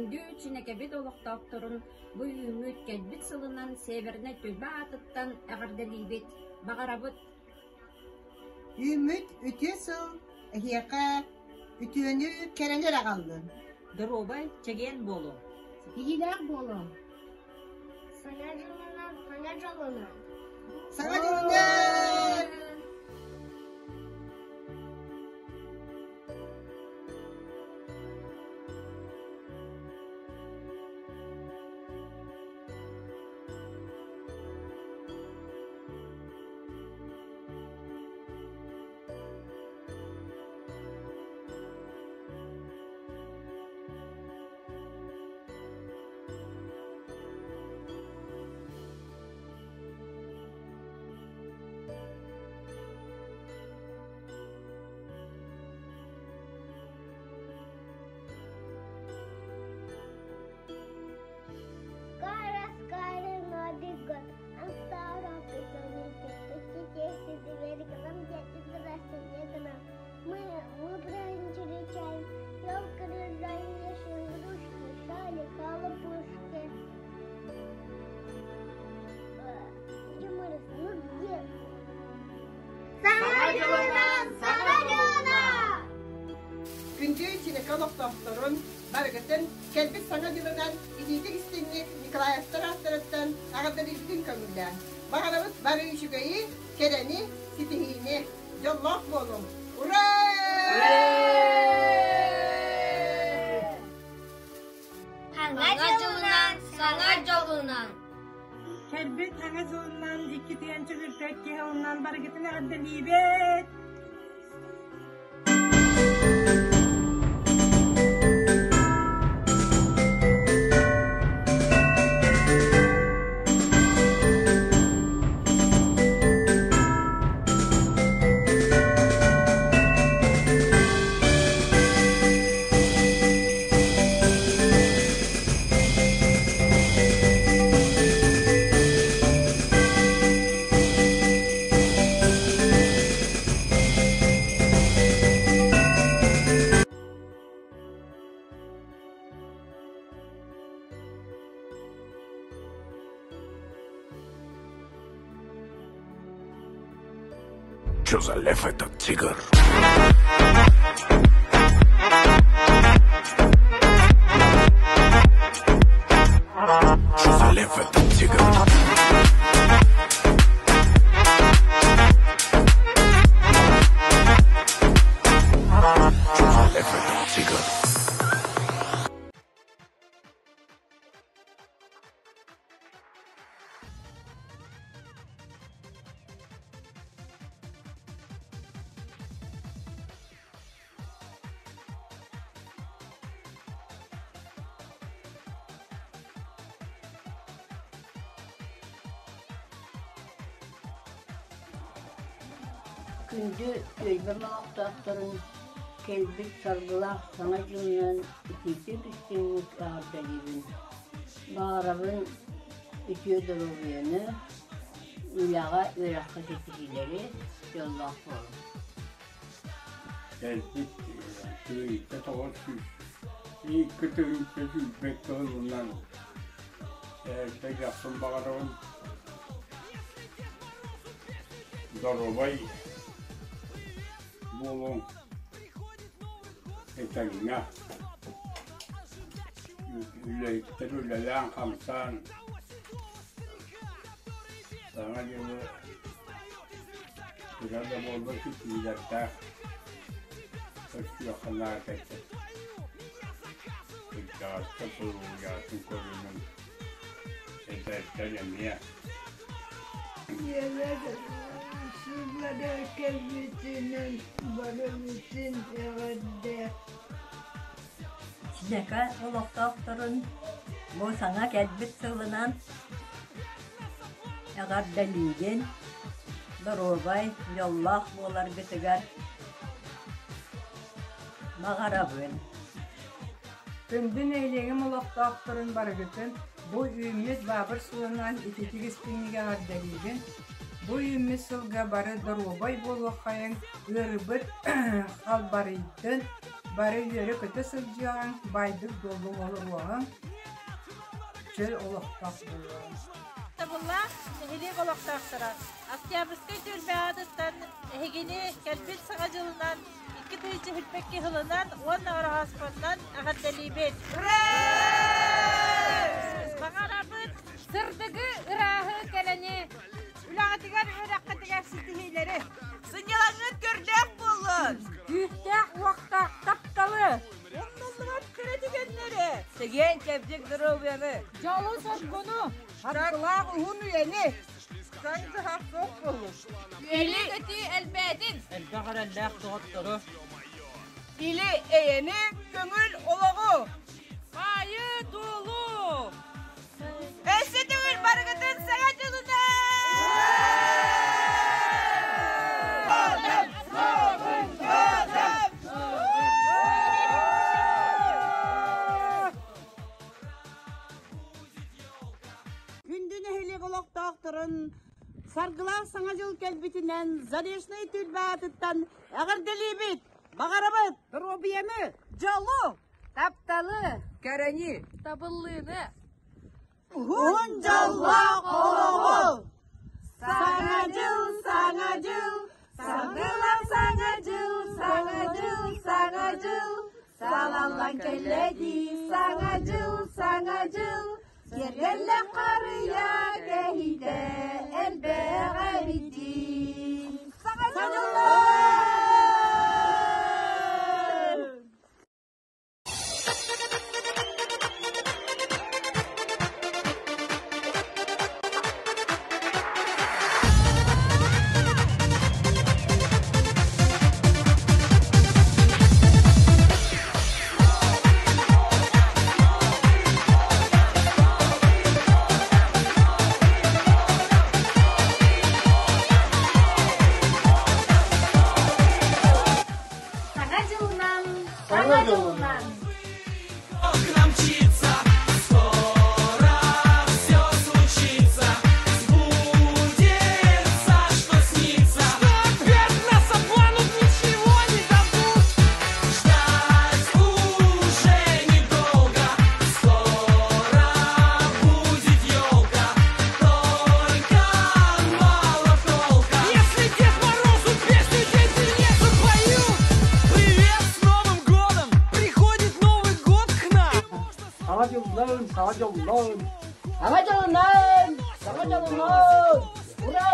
Күндү Чинэкэбит олохтоохторун бу үүммүт кэлбит сылынан Севернай түөлбэ аатыттан эҕэрдэлиибит, баҕарабыт Үүммүт үтүө сыл эһиэхэ үтүөнү кэрэни эрэ аҕаллын. Доруобай, чэгиэн буолуҥ! Ситиһиилээх буолуҥ! Саҥа дьылынан, саҥа дьолунан! Саҥа дьылынан! Скоро-скоро Новый год, Мы, мы праздничали чай, елка рождаешь, игрушки, шали, халапушки. Ну где? Саҥа дьылынан! Саҥа дьылынан! Күндү Чинэкэ олохтоохторун барыгытын кэлбит Саҥа дьылынан итиитик истиҥник Николаевтар ааттарыттан эҕэрдэлиирбитин көҥүллээн, баҕарабыт бары үчүгэйи, кэрэни, ситиһиини, дьоллоох буолуҥ! Ура! Саҥа дьылынан, саҥа дьолунан! Кэлбит саҥа дьылынан 2 тыһыынча киһи оннан барыгытын эҕэрдэлиибит! Чё за лев этот тигр? Чё за лев этот тигр? Чё за лев этот тигр? Күндү түөлбэм олохтоохторун кэлбит саргылаах Саҥа дьылынан итиитик истиҥник эҕэрдэлиибин. Баҕарабын үтүө доруобуйаны, үлэҕэ, үөрэххэ ситиһиилэри, дьоллоох буолуҥ. Кэлбит тыһыынча 900 2 тыһыынча 22 сылынан эрдэ дьахтын баҕарабын доруобай буолуҥ этэҥҥэ үлэһиттэр үлэлээн-хамсаан Саҥа дьылы кыра да буоллар ситиилэрдээх көрсүөххэ наада этэ. Кырдьаҕастар суруйаатын көрүнэн эдэрдэр эмиэ. Ийэлэр сыллара кэлбитинэн барыбытын эҕэрдэ Чинэкэ олохтоохторун бу саҥа кэлбит сылынан эҕэрдэлиигин, доруобай, дьоллоох буоларгытыгар баҕарабын. Күндү нэһилиэгим олохтоохторун барыгытын бу үүммүт баабыр сылынан ититик истиҥник эҕэрдэлиибин. Бу үүммүт сылга бары доруобай буолуоххайыҥ, ыарыыбыт халбарыйдын. Бары үөрэ-көтө сылдьыаҕыҥ, баайдык-дуоллук олоруоҕуҥ, чөл олохтоох буолуоҕуҥ. Табыллаах нэһилиэк олохтоохторо Октябрьскай түөлбэ аатыттан эһигини кэлбит Саҥа дьылынан 2022 сылынан уонна Ороһооспоннон эҕэрдэлиибит! Баҕарабыт сырдыгы, ырааһы, кэрэни, үлэҕитигэр, үөрэххитигэр ситиһиилэри! Сынньалаҥҥыт көрдөөх буоллун! Күүстээх, уохтаах тапталы! Умнуллубат кэрэ түгэннэри! Чэгиэн чэбдик доруобуйаны! Дьолу-соргуну! Харгылаах уһун үйэни! Саҥ-дьаһах суох буоллун! Үөрүү-көтүү элбээтин! Элбэх эрэллээх доҕоттору! Или эйэни, көҥүл олоҕу! Баайы-дуолу! Өссө төгүл барыгытын Саҥа дьылынан! Күндү нэһилиэк олохтоохторун Саргылаах Саҥа дьыл кэлбитинэн Заречнай түөлбэ аатыттан эҕэрдэлиибит! Баҕарабыт доруобуйаны, дьолу, тапталы, кэрэни, табыллыыны, уһун дьоллоох олоҕу! Саҥа дьыл, саҥа дьыл, саргылаах саҥа дьыл, саҥа дьыл, саҥа дьыл, салаллан кэллэ дии, саҥа дьыл, саҥа дьыл, киэргэллэх харыйа кэһиитэ элбэх эбит дии. Саҥа дьыллаах! Саҥа дьылынан, саҥа дьылынан! Скоро все случится, сбудется, что снится. Что опять нас обманут, ничего не дадут. Ждать уже недолго, скоро будет елка. Только мало толка. Если Дед Морозу песню дети не запоют. Привет с Новым годом! Приходит Новый год к нам. Саҥа дьыллаан, саҥа дьоллоон! Саҥа дьолунан! Саҥа дьолунан! Ура!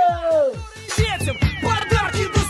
Детям подарки.